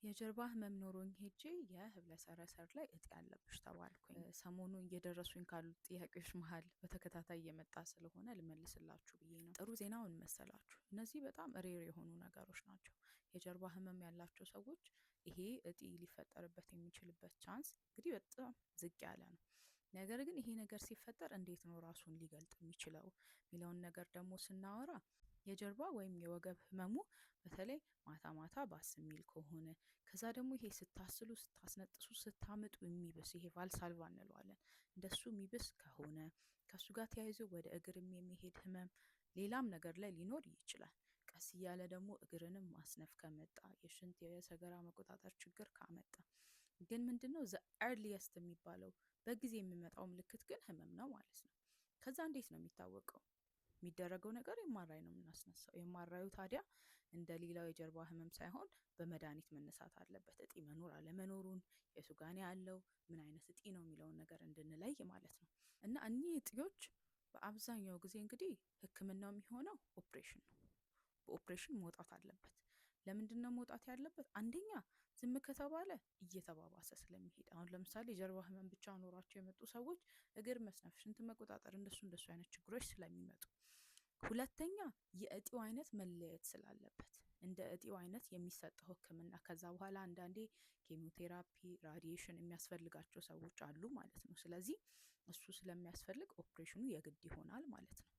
የጀርባ ህመም ኖሮኝ ሄጄ የህብለሰረሰር ላይ እጢ አለብሽ ተባልኩኝ። ሰሞኑን እየደረሱኝ ካሉት ጥያቄዎች መሀል በተከታታይ እየመጣ ስለሆነ ልመልስላችሁ ብዬ ነው። ጥሩ ዜናውን መሰላችሁ፣ እነዚህ በጣም rare የሆኑ ነገሮች ናቸው። የጀርባ ህመም ያላቸው ሰዎች ይሄ እጢ ሊፈጠርበት የሚችልበት chance እንግዲህ በጣም ዝቅ ያለ ነው። ነገር ግን ይሄ ነገር ሲፈጠር እንዴት ነው ራሱን ሊገልጥ የሚችለው የሚለውን ነገር ደግሞ ስናወራ፣ የጀርባ ወይም የወገብ ህመሙ በተለይ ማታ ማታ ባስ የሚል ከሆነ፣ ከዛ ደግሞ ይሄ ስታስሉ፣ ስታስነጥሱ፣ ስታምጡ የሚብስ፣ ይሄ Valsalva እንለዋለን፣ እንደሱ የሚብስ ከሆነ፣ ከእሱ ጋር ተያይዞ ወደ እግርም የሚሄድ ህመም ሌላም ነገር ላይ ሊኖር ይችላል። ቀስ እያለ ደግሞ እግርንም ማስነፍ ከመጣ፣ የሽንት የሰገራ መቆጣጠር ችግር ካመጣ ግን ምንድን ነው the earliest የሚባለው በጊዜ የሚመጣው ምልክት ግን ህመም ነው ማለት ነው። ከዛ እንዴት ነው የሚታወቀው? የሚደረገው ነገር MRI ነው የምናስነሳው። MRI ዩ ታዲያ እንደ ሌላው የጀርባ ህመም ሳይሆን በመድኃኒት መነሳት አለበት። እጢ መኖር አለመኖሩን፣ የቱ ጋ ነው ያለው፣ ምን አይነት እጢ ነው የሚለውን ነገር እንድንለይ ማለት ነው። እና እኒህ እጢዎች በአብዛኛው ጊዜ እንግዲህ ህክምናው የሚሆነው ኦፕሬሽን ነው። በኦፕሬሽን መውጣት አለበት። ለምንድን ነው መውጣት ያለበት? አንደኛ ዝም ከተባለ እየተባባሰ ስለሚሄድ። አሁን ለምሳሌ የጀርባ ህመም ብቻ ኖሯቸው የመጡ ሰዎች እግር መስነፍ፣ ሽንት መቆጣጠር እንደሱ እንደሱ አይነት ችግሮች ስለሚመጡ። ሁለተኛ የእጢው አይነት መለየት ስላለበት እንደ እጢው አይነት የሚሰጠው ህክምና፣ ከዛ በኋላ አንዳንዴ chemotherapy፣ radiation የሚያስፈልጋቸው ሰዎች አሉ ማለት ነው። ስለዚህ እሱ ስለሚያስፈልግ ኦፕሬሽኑ የግድ ይሆናል ማለት ነው።